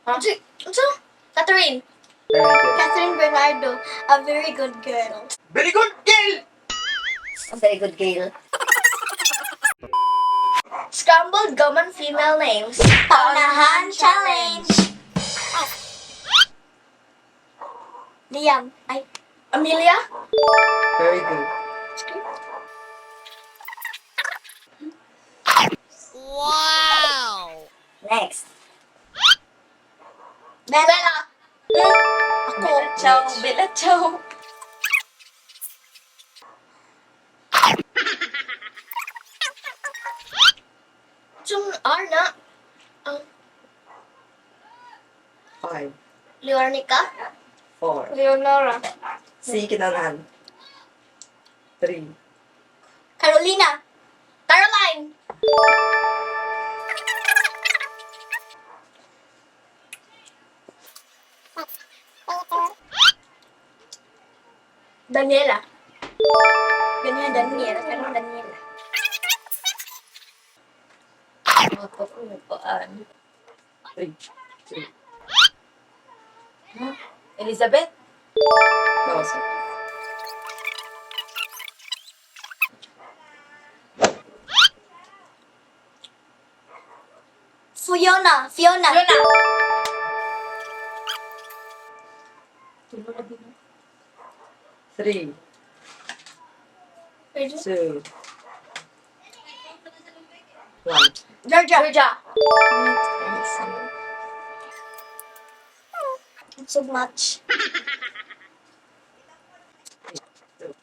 Huh? Unsa? Catherine. Very good. Catherine Bernardo, a very good girl. Very good girl! A very good girl. Scrambled common female names. Paunahan challenge. Liam. Ay. Amelia. Very good. Next. Bella. Ako. Bella ciao. Bella ciao. Chung R na. Ang Five, Leonica. four, Leonora. C kinanan. Three, Carolina. Caroline. Daniela. Ganyan, Daniela. Pero Daniela. Paan. Three, two, Elizabeth. Go. Fiona. Fiona. Fiona. Three, two, one. Georgia. Georgia. So much. Two,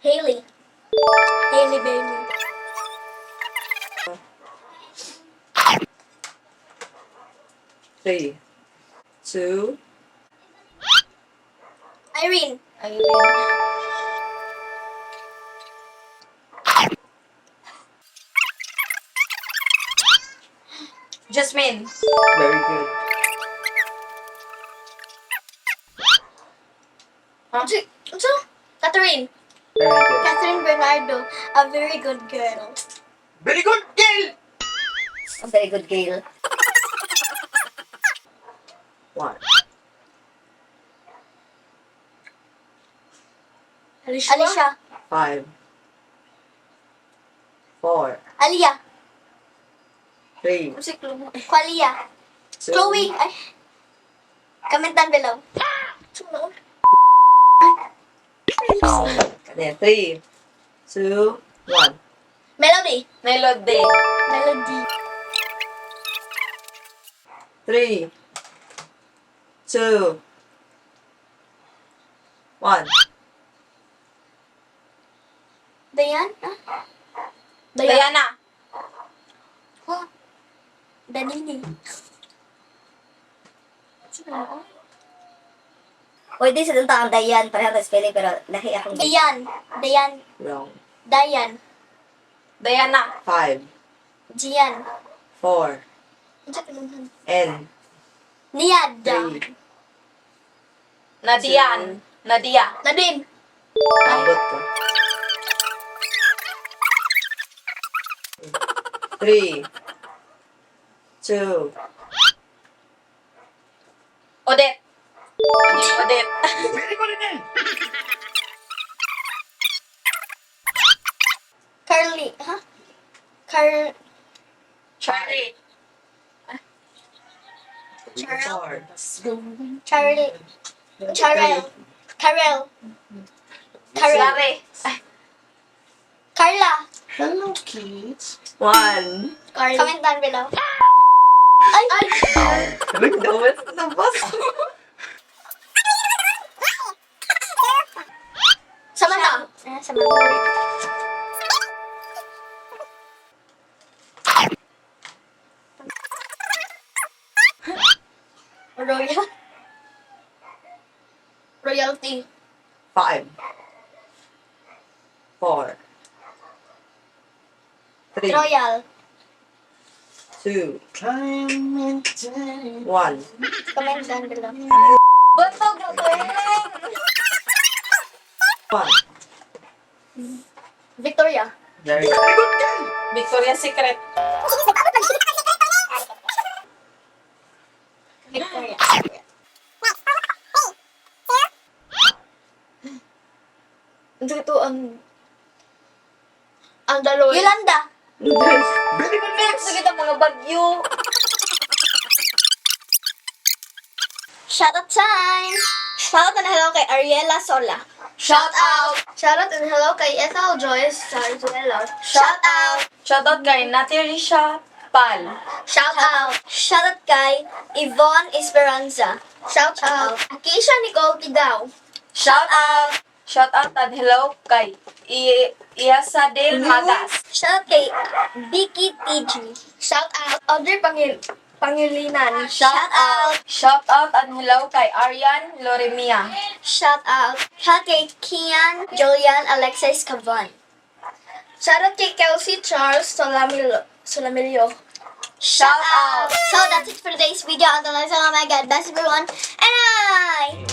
Haley. Haley Bailey. three, two, Irene. Irene. Jasmine. Very good. Huh? Unsa? Catherine. Very good. Catherine Bernardo, a very good girl. Very good girl! A very good girl. One, Alicia. Alicia. five, four, Alia. three, Qualia. two, Chloe. Ay. Comment down below. Then three, two, one. Melody. Melody. Melody. Three, two, one. Diane? Ah? Diana. Huh? Danini. Sino? Pwede sa dun ang Dayan. Pareho ang spelling pero lahi akong Diane. Diane. Wrong. Diane. Diana. Five, Gian. four, Unsa ka naman? N, Niad. three. Nadian. Nadia. Nadine. Abot ko. Three, two, Odette. Odette. Carly. Huh? Car... Charlie. four, Charlie. Charel. Karel. Karel. Larry. Carla. Hello, kids. One. Carla. Comment down below. Ay! Ay! Nagdawat sa bus. Samantha. Ah, Samantha. Royal. Royalty. Five, four, three, Royal. two, Climb into one. Comment down below. Bantog na to. One. Victoria. Very good. Victoria's Secret. Ito ang... Ang dalawa. Yolanda. Very good next. Gusto kita mga bagyo. Shout out time! Shout out and hello kay Ariela Sola. Shout out! Shout out and hello kay Ethel Joyce Sarzuela. Shout out! Shout out kay Natirisha Pal. Shout out! Shout out kay Yvonne Esperanza. Shout out! Akeisha Nicole Tigao. Shout out! Shout out and hello kay Iasadel Magas. Shout out kay Vicky TG. Shout out Audrey Pangilinan. Shout out. Shout out and hello kay Arian Loremia. Shout out. Shout out kay Kian Julian Alexis Cavan. Shout out kay Kelsey Charles Solamilio. Shout out. So that's it for today's video. Until next time, oh my God, best everyone. And I.